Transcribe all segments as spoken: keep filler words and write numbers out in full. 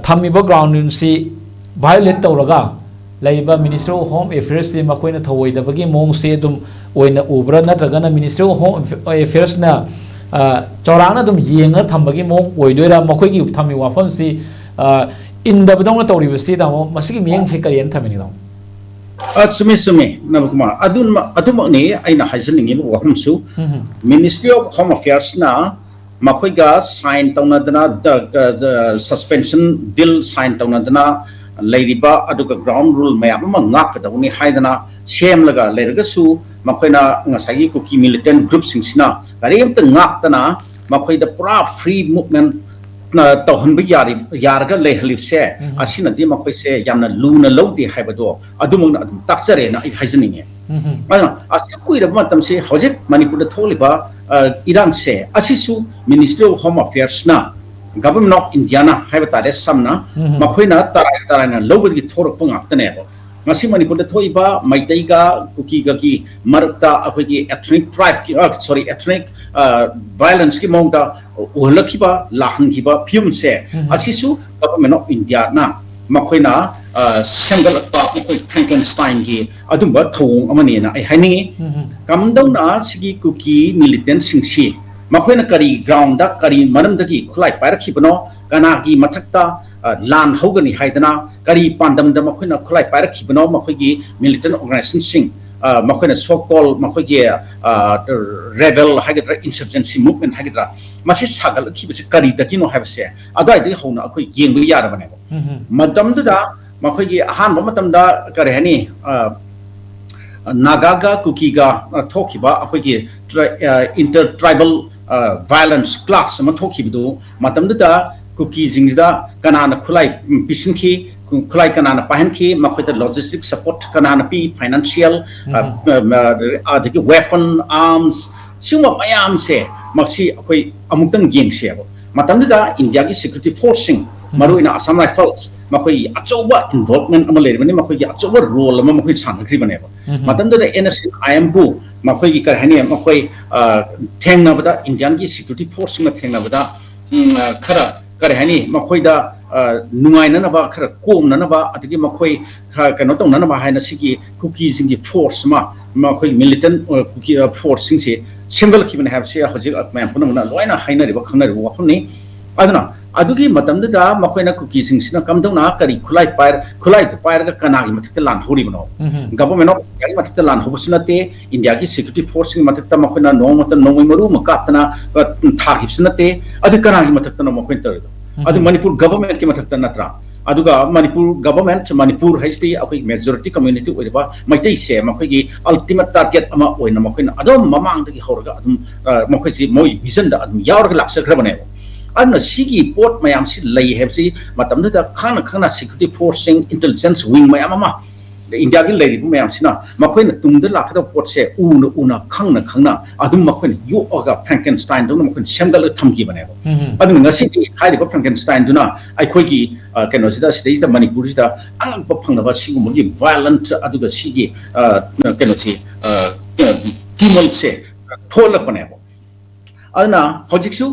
ꯊꯝꯃꯤꯕ ground ꯔꯨꯜꯁꯤ ꯚꯥꯏꯑꯣꯂꯦꯠ ꯇꯧꯔꯒ ꯂꯩꯔꯤꯕ Ministry of Home Affairsꯁꯤ ꯃꯈꯣꯏꯅ ꯊꯧꯑꯣꯏꯗꯕꯒꯤ ꯃꯑꯣꯡꯁꯦ ꯑꯗꯨꯝ ꯑꯣꯏꯅ ꯎꯕ꯭ꯔꯥ, ꯅꯠꯇ꯭ꯔꯒꯅ Ministry of Home Affairsꯅ ꯆꯥꯎꯔꯥꯛꯅ ꯑꯗꯨꯝ ꯌꯦꯡꯉ ꯊꯝꯕꯒꯤ ꯃꯑꯣꯡ ꯑꯣꯏꯗꯣꯏꯔꯥ? ꯃꯈꯣꯏꯒꯤ ꯊꯝꯃꯤꯕ ꯋꯥꯐꯝꯁꯤ ꯏꯟꯗꯕꯗꯧꯅ ꯇꯧꯔꯤꯕꯁꯤ, ꯇꯥꯃꯣ, ꯃꯁꯤꯒꯤ ꯃꯤꯠꯌꯦꯡꯁꯦ ꯀꯔꯤꯅ ꯊꯝꯃꯤꯅꯣ, ꯇꯥꯃꯣ? ꯑ, ꯆꯨꯝꯃꯤ, ꯆꯨꯝꯃꯤ, ꯅꯕꯀꯨꯃꯥꯔ꯫ ꯑꯗꯨꯃꯛ, ꯑꯗꯨꯃꯛꯅꯤ ꯑꯩꯅ ꯍꯥꯏꯖꯅꯤꯡꯉꯤꯕ ꯋꯥꯐꯝꯁꯨ꯫ Ministry of Home Affairsꯅ ꯃꯈꯣꯏꯒ ꯁꯥꯏꯟ ꯇꯧꯅꯗꯅ, ꯁꯁꯄꯦꯟꯁꯟ ꯕꯤꯜ ꯁꯥꯏꯟ ꯇꯧꯅꯗꯅ ꯂꯩꯔꯤꯕ, ꯑꯗꯨꯒ ꯒ꯭ꯔꯥꯎꯟ ꯔꯨꯜ ꯃꯌꯥꯝ ꯑꯃ ꯉꯥꯛꯀꯗꯧꯅꯤ ꯍꯥꯏꯗꯅ ꯁꯦꯝꯂꯒ ꯂꯩꯔꯒꯁꯨ, ꯃꯈꯣꯏꯅ ꯉꯁꯥꯏꯒꯤ ꯀꯨꯀꯤ ꯃꯤꯂꯤꯇꯦꯟ ꯒ꯭ꯔꯨꯞꯁꯤꯡꯁꯤꯅ ꯀꯔꯤꯝꯇ ꯉꯥꯛꯇꯅ ꯃꯈꯣꯏꯗ ꯄꯨꯔꯥ ꯐ꯭ꯔꯤ ꯃꯨꯚꯃꯦꯟ ꯇꯧꯍꯟꯕ ꯌꯥꯔꯒ ꯂꯩꯍꯜꯂꯤꯕꯁꯦ, ꯑꯁꯤꯅꯗꯤ ꯃꯈꯣꯏꯁꯦ ꯌꯥꯝꯅ ꯂꯨꯅ ꯂꯧꯗꯦ ꯍꯥꯏꯕꯗꯣ ꯑꯗꯨꯃꯛꯅ ꯑꯗꯨꯝ ꯇꯥꯛꯆꯔꯦꯅ ꯑꯩ ꯍꯥꯏꯖꯅꯤꯡꯉꯦ꯫ ꯑꯗꯨꯅ ꯑꯁꯨꯛ ꯀꯨꯏꯔꯕ ꯃꯇꯝꯁꯤ ꯍꯧꯖꯤꯛ ꯃꯅꯤꯄꯨꯔꯗ ꯊꯣꯛꯂꯤꯕ ꯏꯔꯥꯡꯁꯦ ꯑꯁꯤꯁꯨ Ministry of Home Affairsꯅ, Government of Indiaꯅ ꯍꯥꯏꯕ ꯇꯥꯔꯦ, ꯁꯝꯅ ꯃꯈꯣꯏꯅ ꯇꯔꯥꯏ ꯇꯔꯥꯏꯅ ꯂꯧꯕꯗꯒꯤ ꯊꯣꯛꯂꯛꯄ ꯉꯥꯛꯇꯅꯦꯕ꯫ ꯉꯁꯤ ꯃꯅꯤꯄꯨꯔꯗ ꯊꯣꯛꯏꯕ ꯃꯩꯇꯩꯒ ꯀꯨꯀꯤꯒꯒꯤ ꯃꯔꯛꯇ ꯑꯩꯈꯣꯏꯒꯤ ethnic tribeꯀꯤ, sorry, ethnic violenceꯀꯤ ꯃꯑꯣꯡꯗ ꯎꯍꯜꯂꯛꯈꯤꯕ, ꯂꯥꯛꯍꯟꯈꯤꯕ ꯐꯤꯕꯝꯁꯦ, ꯑꯁꯤꯁꯨ Government of Indiaꯅ ꯃꯈꯣꯏꯅ ꯁꯦꯝꯒꯠꯂꯛꯄ ꯃꯈꯣꯏ Frankensteinꯒꯤ ꯑꯗꯨꯝꯕ ꯊꯧꯑꯣꯡ ꯑꯃꯅꯦꯅ ꯑꯩ ꯍꯥꯏꯅꯤꯡꯉꯤ꯫ ꯀꯝꯗꯧꯅ ꯁꯤꯒꯤ ꯀꯨꯀꯤ ꯃꯤꯂꯤꯇꯦꯟꯁꯤꯡꯁꯤ ꯃꯈꯣꯏꯅ ꯀꯔꯤ ꯒ꯭ꯔꯥꯎꯟꯗ, ꯀꯔꯤ ꯃꯔꯝꯗꯒꯤ ꯈꯨꯠꯂꯥꯏ ꯄꯥꯏꯔꯛꯈꯤꯕꯅꯣ, ꯀꯅꯥꯒꯤ ꯃꯊꯛꯇ ꯂꯥꯟ ꯍꯧꯒꯅꯤ ꯍꯥꯏꯗꯅ, ꯀꯔꯤ ꯄꯥꯟꯗꯝꯗ ꯃꯈꯣꯏꯅ ꯈꯨꯠꯂꯥꯏ ꯄꯥꯏꯔꯛꯈꯤꯕꯅꯣ, ꯃꯈꯣꯏꯒꯤ ꯃꯤꯂꯤꯇꯦꯟ ꯑꯣꯔꯒꯅꯥꯏꯖꯦꯁꯟꯁꯤꯡ, ꯃꯈꯣꯏꯅ so called ꯃꯈꯣꯏꯒꯤ ꯔꯦꯕꯦꯜ ꯍꯥꯏꯒꯗ꯭ꯔꯥ, ꯏꯟꯁꯔꯖꯦꯟꯁꯤ ꯃꯨꯚꯃꯦꯟ ꯍꯥꯏꯒꯗ꯭ꯔꯥ, ꯃꯁꯤ ꯁꯥꯒꯠꯂꯛꯈꯤꯕꯁꯤ ꯀꯔꯤꯗꯒꯤꯅꯣ ꯍꯥꯏꯕꯁꯦ ꯑꯗꯨꯋꯥꯏꯗꯒꯤ ꯍꯧꯅ ꯑꯩꯈꯣꯏ ꯌꯦꯡꯕ ꯌꯥꯔꯕꯅꯦꯕ꯫ ꯃꯇꯝꯗꯨꯗ ꯃꯈꯣꯏꯒꯤ ꯑꯍꯥꯟꯕ ꯃꯇꯝꯗ ꯀꯔꯤ ꯍꯥꯏꯅꯤ, ꯅꯥꯒꯥꯒ ꯀꯨꯀꯤꯒ ꯊꯣꯛꯈꯤꯕ ꯑꯩꯈꯣꯏꯒꯤ inter tribal violence clash ꯑꯃ ꯊꯣꯛꯈꯤꯕꯗꯨ, ꯃꯇꯝꯗꯨꯗ ꯀꯨꯀꯤꯁꯤꯡꯁꯤꯗ ꯀꯅꯥꯅ ꯈꯨꯠꯂꯥꯏ ꯄꯤꯁꯤꯟꯈꯤ, ꯈꯨꯠꯂꯥꯏ ꯀꯅꯥꯅ ꯄꯥꯏꯍꯟꯈꯤ, ꯃꯈꯣꯏꯗ logistic support ꯀꯅꯥꯅ ꯄꯤ, financial, ꯑꯗꯒꯤ weapon, arms, ꯁꯤꯒꯨꯝꯕ ꯃꯌꯥꯝꯁꯦ, ꯃꯁꯤ ꯑꯩꯈꯣꯏ ꯑꯃꯨꯛꯇꯪ ꯌꯦꯡꯁꯦꯕ꯫ ꯃꯇꯝꯗꯨꯗ ꯏꯟꯗꯤꯌꯥꯒꯤ security forceꯁꯤꯡ, ꯃꯔꯨꯑꯣꯏꯅ Assam Rifles, ꯃꯈꯣꯏꯒꯤ ꯑꯆꯧꯕ involvement ꯑꯃ ꯂꯩꯔꯤꯕꯅꯤ, ꯃꯈꯣꯏꯒꯤ ꯑꯆꯧꯕ role ꯑꯃ ꯃꯈꯣꯏꯅ ꯁꯥꯟꯅꯈ꯭ꯔꯤꯕꯅꯦꯕ꯫ ꯃꯇꯝꯗꯨꯗ NSCN-IMꯕꯨ ꯃꯈꯣꯏꯒꯤ, ꯀꯔꯤ ꯍꯥꯏꯅꯤ, ꯃꯈꯣꯏ ꯊꯦꯡꯅꯕꯗ, ꯏꯟꯗꯤꯌꯥꯟꯒꯤ security forceꯁꯤꯡꯅ ꯊꯦꯡꯅꯕꯗ, ꯈꯔ, ꯀꯔꯤ ꯍꯥꯏꯅꯤ, ꯃꯈꯣꯏꯗ ꯑ, ꯅꯨꯡꯉꯥꯏꯅꯅꯕ, ꯈꯔ ꯀꯣꯝꯅꯅꯕ, ꯑꯗꯒꯤ ꯃꯈꯣꯏ ꯈꯔ ꯀꯩꯅꯣ ꯇꯧꯅꯅꯕ ꯍꯥꯏꯅ ꯁꯤꯒꯤ ꯀꯨꯀꯤꯁꯤꯡꯒꯤ ꯐꯣꯔꯁ ꯑꯃ, ꯃꯈꯣꯏ ꯃꯤꯂꯤꯇꯦꯟ, ꯑ, ꯀꯨꯀꯤ, ꯑ, ꯐꯣꯔꯁꯁꯤꯡꯁꯦ ꯁꯦꯝꯒꯠꯂꯛꯈꯤꯕꯅꯦ ꯍꯥꯏꯕꯁꯤ ꯍꯧꯖꯤꯛ ꯃꯌꯥꯝ ꯄꯨꯝꯅꯃꯛꯅ ꯂꯣꯏꯅ ꯍꯥꯏꯅꯔꯤꯕ, ꯈꯪꯅꯔꯤꯕ ꯋꯥꯐꯝꯅꯤ꯫ ꯑꯗꯨꯅ ꯑꯗꯨꯒꯤ ꯃꯇꯝꯗꯨꯗ ꯃꯈꯣꯏꯅ ꯀꯨꯀꯤꯁꯤꯡꯁꯤꯅ ꯀꯝꯗꯧꯅ ꯀꯔꯤ ꯈꯨꯠꯂꯥꯏ ꯄꯥꯏꯔ-, ꯈꯨꯠꯂꯥꯏꯗꯨ ꯄꯥꯏꯔꯒ ꯀꯅꯥꯒꯤ ꯃꯊꯛꯇ ꯂꯥꯟꯍꯧꯔꯤꯕꯅꯣ? ꯎꯝ꯫ Government of Indiaꯒꯤ ꯃꯊꯛꯇ ꯂꯥꯟꯍꯧꯕꯁꯨ ꯅꯠꯇꯦ, ꯏꯟꯗꯤꯌꯥꯒꯤ security forceꯁꯤꯡꯒꯤ ꯃꯊꯛꯇ ꯃꯈꯣꯏꯅ ꯅꯣꯡꯃꯇ ꯅꯣꯡꯃꯩ ꯃꯔꯨ ꯑꯃ ꯀꯥꯞꯇꯅ, ꯑ, ꯊꯥꯈꯤꯕꯁꯨ ꯅꯠꯇꯦ꯫ ꯑꯗꯨ ꯀꯅꯥꯒꯤ ꯃꯊꯛꯇꯅꯣ ꯃꯈꯣꯏꯅ ꯇꯧꯔꯤꯗꯣ? ꯎꯝ꯫ ꯑꯗꯨ ꯃꯅꯤꯄꯨꯔ governmentꯀꯤ ꯃꯊꯛꯇ ꯅꯠꯇ꯭ꯔꯥ? ꯑꯗꯨꯒ ꯃꯅꯤꯄꯨꯔ government, ꯃꯅꯤꯄꯨꯔ ꯍꯥꯏꯁꯤꯗꯤ ꯑꯩꯈꯣꯏ majority community ꯑꯣꯏꯔꯤꯕ ꯃꯩꯇꯩꯁꯦ ꯃꯈꯣꯏꯒꯤ ultimate target ꯑꯃ ꯑꯣꯏꯅ ꯃꯈꯣꯏꯅ ꯑꯗꯨꯝ ꯃꯃꯥꯡꯗꯒꯤ ꯍꯧꯔꯒ ꯑꯗꯨꯝ, ꯑ, ꯃꯈꯣꯏꯁꯤ ꯃꯣꯏ visionꯗ ꯑꯗꯨꯝ ꯌꯥꯎꯔꯒ ꯂꯥꯛꯆꯈ꯭ꯔꯕꯅꯦꯕ꯫ ꯑꯗꯨꯅ ꯁꯤꯒꯤ ꯄꯣꯠ ꯃꯌꯥꯝꯁꯤ ꯂꯩ ꯍꯥꯏꯕꯁꯤ ꯃꯇꯝꯗꯨꯗ ꯈꯪꯅ ꯈꯪꯅ security forceꯁꯤꯡ, intelligence wing ꯃꯌꯥꯝ ꯑꯃ, ꯏꯟꯗꯤꯌꯥꯒꯤ ꯂꯩꯔꯤꯕ ꯃꯌꯥꯝꯁꯤꯅ ꯃꯈꯣꯏꯅ ꯇꯨꯡꯗ ꯂꯥꯛꯀꯗꯕ ꯄꯣꯠꯁꯦ ꯎꯅ ꯎꯅ, ꯈꯪꯅ ꯈꯪꯅ ꯑꯗꯨꯝ ꯃꯈꯣꯏꯅ ꯌꯣꯛꯑꯒ Frankensteinꯗꯧꯅ ꯃꯈꯣꯏꯅ ꯁꯦꯝꯒꯠꯂꯒ ꯊꯝꯈꯤꯕꯅꯦꯕ꯫ ꯎꯝ꯫ ꯑꯗꯨꯅ ꯉꯁꯤꯗꯤ ꯍꯥꯏꯔꯤꯕ Frankensteinꯗꯨꯅ ꯑꯩꯈꯣꯏꯒꯤ, ꯑ, ꯀꯩꯅꯣꯁꯤꯗ, ꯁꯤꯗꯩꯁꯤꯗ, ꯃꯅꯤꯄꯨꯔꯁꯤꯗ ꯑꯉꯛꯄ ꯐꯪꯅꯕ ꯁꯤꯒꯨꯝꯕꯒꯤ violent, ꯑꯗꯨꯒ ꯁꯤꯒꯤ, ꯑ, ꯀꯩꯅꯣꯁꯤ, ꯑ, ꯀꯤꯃꯜꯁꯦ ꯊꯣꯛꯍꯜꯂꯛꯄꯅꯦꯕ꯫ ꯑꯗꯨꯅ ꯍꯧꯖꯤꯛꯁꯨ,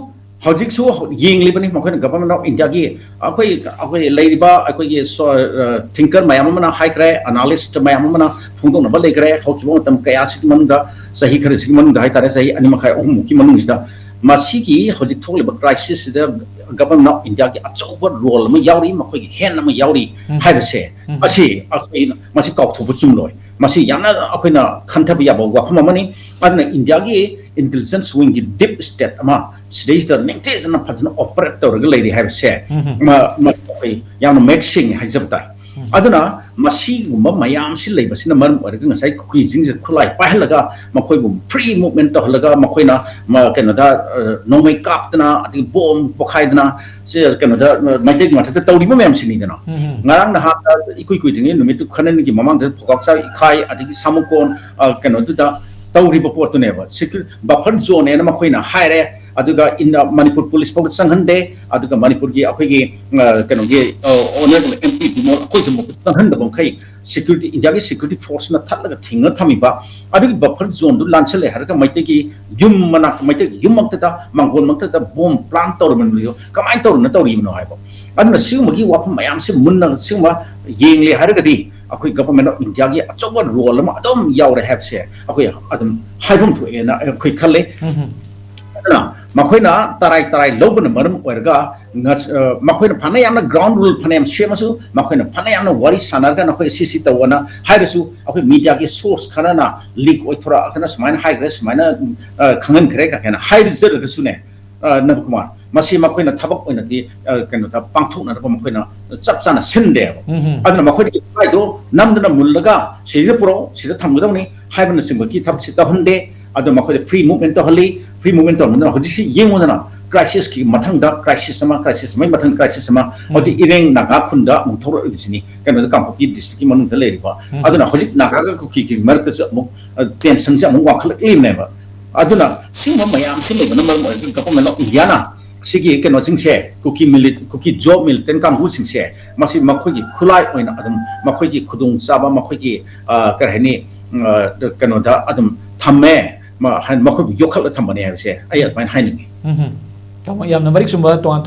ꯍꯧꯖꯤꯛꯁꯨ ꯌꯦꯡꯂꯤꯕꯅꯤ ꯃꯈꯣꯏꯅ, Government of Indiaꯒꯤ ꯑꯩꯈꯣꯏ, ꯑꯩꯈꯣꯏ ꯂꯩꯔꯤꯕ ꯑꯩꯈꯣꯏꯒꯤ ꯁꯣ-, ꯑ, thinker ꯃꯌꯥꯝ ꯑꯃꯅ ꯍꯥꯏꯈ꯭ꯔꯦ, analyst ꯃꯌꯥꯝ ꯑꯃꯅ ꯐꯣꯡꯗꯣꯛꯅꯕ ꯂꯩꯈ꯭ꯔꯦ꯫ ꯍꯧꯈꯤꯕ ꯃꯇꯝ ꯀꯌꯥꯁꯤꯒꯤ ꯃꯅꯨꯡꯗ, ꯆꯍꯤ ꯈꯔꯁꯤꯒꯤ ꯃꯅꯨꯡꯗ ꯍꯥꯏꯇꯥꯔꯦ, ꯆꯍꯤ ꯑꯅꯤ ꯃꯈꯥꯏ, ꯑꯍꯨꯝꯃꯨꯛꯀꯤ ꯃꯅꯨꯡꯁꯤꯗ, ꯃꯁꯤꯒꯤ ꯍꯧꯖꯤꯛ ꯊꯣꯛꯂꯤꯕ crisisꯁꯤꯗ Government of Indiaꯒꯤ ꯑꯆꯧꯕ role ꯑꯃ ꯌꯥꯎꯔꯤ, ꯃꯈꯣꯏꯒꯤ hand ꯑꯃ ꯌꯥꯎꯔꯤ ꯎꯝ꯫ ꯍꯥꯏꯕꯁꯦ, ꯎꯝ꯫ ꯑꯁꯤ ꯑꯩꯈꯣꯏꯅ ꯃꯁꯤ ꯀꯥꯎꯊꯣꯛꯄ ꯆꯨꯝꯂꯣꯏ꯫ ꯃꯁꯤ ꯌꯥꯝꯅ ꯑꯩꯈꯣꯏꯅ ꯈꯟꯊꯕ ꯌꯥꯕ ꯋꯥꯐꯝ ꯑꯃꯅꯤ꯫ ꯑꯗꯨꯅ ꯏꯟꯗꯤꯌꯥꯒꯤ intelligence wingꯒꯤ deep state ꯑꯃ ꯁꯤꯗꯩꯁꯤꯗ ꯅꯤꯡꯊꯤꯖꯅ ꯐꯖꯅ operate ꯇꯧꯔꯒ ꯂꯩꯔꯤ ꯍꯥꯏꯕꯁꯦ ꯎꯝ꯫ ꯃ-, ꯃ-, ꯑꯩꯈꯣꯏ ꯌꯥꯝꯅ ꯃꯌꯦꯛ ꯁꯦꯡꯉꯤ ꯍꯥꯏꯖꯕ ꯇꯥꯏ꯫ ꯎꯝ꯫ ꯑꯗꯨꯅ ꯃꯁꯤꯒꯨꯝꯕ ꯃꯌꯥꯝꯁꯤ ꯂꯩꯕꯁꯤꯅ ꯃꯔꯝ ꯑꯣꯏꯔꯒ ꯉꯁꯥꯏ ꯀꯨꯀꯤꯁꯤꯡꯁꯦ ꯈꯨꯠꯂꯥꯏ ꯄꯥꯏꯍꯜꯂꯒ ꯃꯈꯣꯏꯕꯨ free movement ꯇꯧꯍꯜꯂꯒ ꯃꯈꯣꯏꯅ ꯃ-, ꯀꯩꯅꯣꯗ, ꯑ, ꯅꯣꯡꯃꯩ ꯀꯥꯞꯇꯅ, ꯑꯗꯒꯤ bomb ꯄꯣꯈꯥꯏꯗꯅ, ꯁꯤ ꯀꯩꯅꯣꯗ, ꯑ, ꯃꯩꯇꯩꯒꯤ ꯃꯊꯛꯇ ꯇꯧꯔꯤꯕ ꯃꯌꯥꯝꯁꯤꯅꯤꯗꯅ꯫ ꯎꯝ꯫ ꯉꯔꯥꯡ ꯅꯍꯥꯟꯗ ꯏꯀꯨꯏ ꯀꯨꯏꯗ꯭ꯔꯤꯉꯩ ꯅꯨꯃꯤꯠꯇꯨ ꯈꯔꯅꯤꯒꯤ ꯃꯃꯥꯡꯗ ꯈꯣꯡꯒꯥꯎ ꯆꯥꯎ ꯏꯈꯥꯏ, ꯑꯗꯒꯤ ꯁꯥꯃꯨꯀꯣꯟ, ꯑ, ꯀꯩꯅꯣꯗꯨꯗ ꯇꯧꯔꯤꯕ ꯄꯣꯠꯇꯨꯅꯦꯕ꯫ Secure buffer zoneꯅꯦꯅ ꯃꯈꯣꯏꯅ ꯍꯥꯏꯔꯦ, ꯑꯗꯨꯒ ꯏꯟ-, ꯃꯅꯤꯄꯨꯔ ꯄꯨꯂꯤꯁ ꯐꯥꯎꯗ ꯆꯪꯍꯟꯗꯦ, ꯑꯗꯨꯒ ꯃꯅꯤꯄꯨꯔꯒꯤ ꯑꯩꯈꯣꯏꯒꯤ, ꯑ, ꯀꯩꯅꯣꯒꯤ, ꯑ, honourable MP ꯑꯩꯈꯣꯏꯁꯨ ꯆꯪꯍꯟꯗꯕ ꯃꯈꯩ ꯁꯦꯀ꯭ꯌꯨꯔꯤꯇꯤ, ꯏꯟꯗꯤꯌꯥꯒꯤ ꯁꯦꯀ꯭ꯌꯨꯔꯤꯇꯤ ꯐꯣꯔꯁꯅ ꯊꯠꯂꯒ ꯊꯤꯡꯉ ꯊꯝꯃꯤꯕ ꯑꯗꯨꯒꯤ ꯕꯐꯔ ꯖꯣꯟꯗꯨ ꯂꯥꯟꯁꯜꯂꯦ ꯍꯥꯏꯔꯒ ꯃꯩꯇꯩꯒꯤ ꯌꯨꯝ ꯃꯅꯥꯛꯇ, ꯃꯩꯇꯩꯒꯤ ꯌꯨꯝꯃꯛꯇꯗ, ꯃꯥꯡꯒꯣꯜꯃꯛꯇꯗ ꯕꯣꯝ ꯄ꯭ꯂꯥꯟ ꯇꯧꯔꯝꯃꯤꯕꯗꯣ ꯀꯃꯥꯏꯅ ꯇꯧꯔꯤꯅꯣ ꯇꯧꯔꯤꯕꯅꯣ ꯍꯥꯏꯕ꯫ ꯑꯗꯨꯅ ꯁꯤꯒꯨꯝꯕꯒꯤ ꯋꯥꯐꯝ ꯃꯌꯥꯝꯁꯦ ꯃꯨꯟꯅ ꯁꯤꯒꯨꯝꯕ ꯌꯦꯡꯂꯦ ꯍꯥꯏꯔꯒꯗꯤ ꯑꯩꯈꯣꯏ Government of Indiaꯒꯤ ꯑꯆꯧꯕ ꯔꯣꯜ ꯑꯃ ꯑꯗꯨꯝ ꯌꯥꯎꯔꯦ ꯍꯥꯏꯕꯁꯦ ꯑꯩꯈꯣꯏ ꯑꯗꯨꯝ ꯍꯥꯏꯐꯝ ꯊꯣꯛꯑꯦꯅ ꯑꯩꯈꯣꯏ ꯈꯜꯂꯦ꯫ ꯑꯗꯨꯅ ꯃꯈꯣꯏꯅ ꯇꯔꯥꯏ ꯇꯔꯥꯏ ꯂꯧꯕꯅ ꯃꯔꯝ ꯑꯣꯏꯔꯒ ꯉꯁ-, ꯑ, ꯃꯈꯣꯏꯅ ꯐꯅ ꯌꯥꯝꯅ ground rule ꯐꯅ ꯌꯥꯝ ꯁꯦꯝꯃꯁꯨ, ꯃꯈꯣꯏꯅ ꯐꯅ ꯌꯥꯝꯅ ꯋꯥꯔꯤ ꯁꯥꯟꯅꯔꯒ ꯅꯈꯣꯏ ꯁꯤ ꯁꯤ ꯇꯧꯑꯣꯅ ꯍꯥꯏꯔꯁꯨ, ꯑꯩꯈꯣꯏ ꯃꯤꯗꯤꯌꯥꯒꯤ ꯁꯣꯔꯁ ꯈꯔꯅ ꯂꯤꯛ ꯑꯣꯏꯊꯣꯔꯛꯑꯒꯅ ꯁꯨꯃꯥꯏꯅ ꯍꯥꯏꯈ꯭ꯔꯦ, ꯁꯨꯃꯥꯏꯅ, ꯑ, ꯈꯪꯍꯟꯈ꯭ꯔꯦ ꯀꯥꯏꯅ ꯍꯥꯏꯖꯔꯒꯁꯨꯅꯦ, ꯑ, ꯅꯕꯀꯨꯃꯥꯔ, ꯃꯁꯤ ꯃꯈꯣꯏꯅ ꯊꯕꯛ ꯑꯣꯏꯅꯗꯤ, ꯑ, ꯀꯩꯅꯣꯗ ꯄꯥꯡꯊꯣꯛꯅꯅꯕ ꯃꯈꯣꯏꯅ ꯆꯞ ꯆꯥꯅ ꯁꯤꯟꯗꯦꯕ꯫ ꯑꯗꯨꯅ ꯃꯈꯣꯏꯗꯒꯤ ꯐꯥꯏꯗꯣ ꯅꯝꯗꯅ ꯃꯨꯜꯂꯒ ꯁꯤꯗ ꯄꯨꯔꯛꯑꯣ, ꯁꯤꯗ ꯊꯝꯒꯗꯧꯅꯤ ꯍꯥꯏꯕꯅꯆꯤꯡꯕꯒꯤ ꯊꯕꯛꯁꯤ ꯇꯧꯍꯟꯗꯦ꯫ ꯑꯗꯣ ꯃꯈꯣꯏꯗ free movement ꯇꯧꯍꯜꯂꯤ꯫ Free movement ꯇꯧꯍꯟꯗꯅ ꯍꯧꯖꯤꯛꯁꯤ ꯌꯦꯡꯉꯨꯗꯅ, crisis ꯀꯤ ꯃꯊꯪꯗ crisis ꯑꯃ, crisis ꯑꯃꯒꯤ ꯃꯊꯪ crisis ꯑꯃ, ꯍꯧꯖꯤꯛ ꯏꯔꯦꯡ ꯅꯥꯒꯥ ꯈꯨꯟꯗ ꯑꯃꯨꯛ ꯊꯣꯛꯂꯛꯂꯤꯕꯁꯤꯅꯤ, ꯀꯩꯅꯣꯗ, ꯀꯥꯡꯄꯣꯛꯄꯤ district ꯀꯤ ꯃꯅꯨꯡꯗ ꯂꯩꯔꯤꯕ꯫ ꯑꯗꯨꯅ ꯍꯧꯖꯤꯛ ꯅꯥꯒꯥꯒ ꯀꯨꯀꯤꯒꯤ ꯃꯔꯛꯇꯁꯨ ꯑꯃꯨꯛ, ꯑ, tension ꯁꯦ ꯑꯃꯨꯛ ꯋꯥꯡꯈꯠꯂꯛꯂꯤꯕꯅꯦꯕ꯫ ꯑꯗꯨꯅ ꯁꯤꯒꯨꯝꯕ ꯃꯌꯥꯝꯁꯤ ꯂꯩꯕꯅ ꯃꯔꯝ ꯑꯣꯏꯔꯒ Government of India ꯅ ꯁꯤꯒꯤ ꯀꯩꯅꯣꯁꯤꯡꯁꯦ, ꯀꯨꯀꯤ ꯃꯤꯂꯤꯠ-, ꯀꯨꯀꯤ ꯖꯣ ꯃꯤꯂꯤꯇꯦꯟ ꯀꯥꯡꯕꯨꯁꯤꯡꯁꯦ, ꯃꯁꯤ ꯃꯈꯣꯏꯒꯤ ꯈꯨꯠꯂꯥꯏ ꯑꯣꯏꯅ ꯑꯗꯨꯝ ꯃꯈꯣꯏꯒꯤ ꯈꯨꯗꯣꯡꯆꯥꯕ, ꯃꯈꯣꯏꯒꯤ, ꯑ, ꯀꯔꯤ ꯍꯥꯏꯅꯤ, ꯎꯝ, ꯑ, ꯀꯩꯅꯣꯗ ꯑꯗꯨꯝ ꯊꯝꯃꯦ, ꯃ-, ꯍꯥꯏ-, ꯃꯈꯣꯏꯕꯨ ꯌꯣꯛꯈꯠꯂ ꯊꯝꯕꯅꯦ ꯍꯥꯏꯕꯁꯦ ꯑꯩ ꯑꯗꯨꯃꯥꯏꯅ ꯍꯥꯏꯅꯤꯡꯉꯤ꯫ ꯎꯝ ꯍꯝ꯫ ꯇꯥꯃꯣ, ꯌꯥꯝꯅ ꯃꯔꯤꯛ ꯆꯨꯝꯕ ꯇꯣꯉꯥꯟ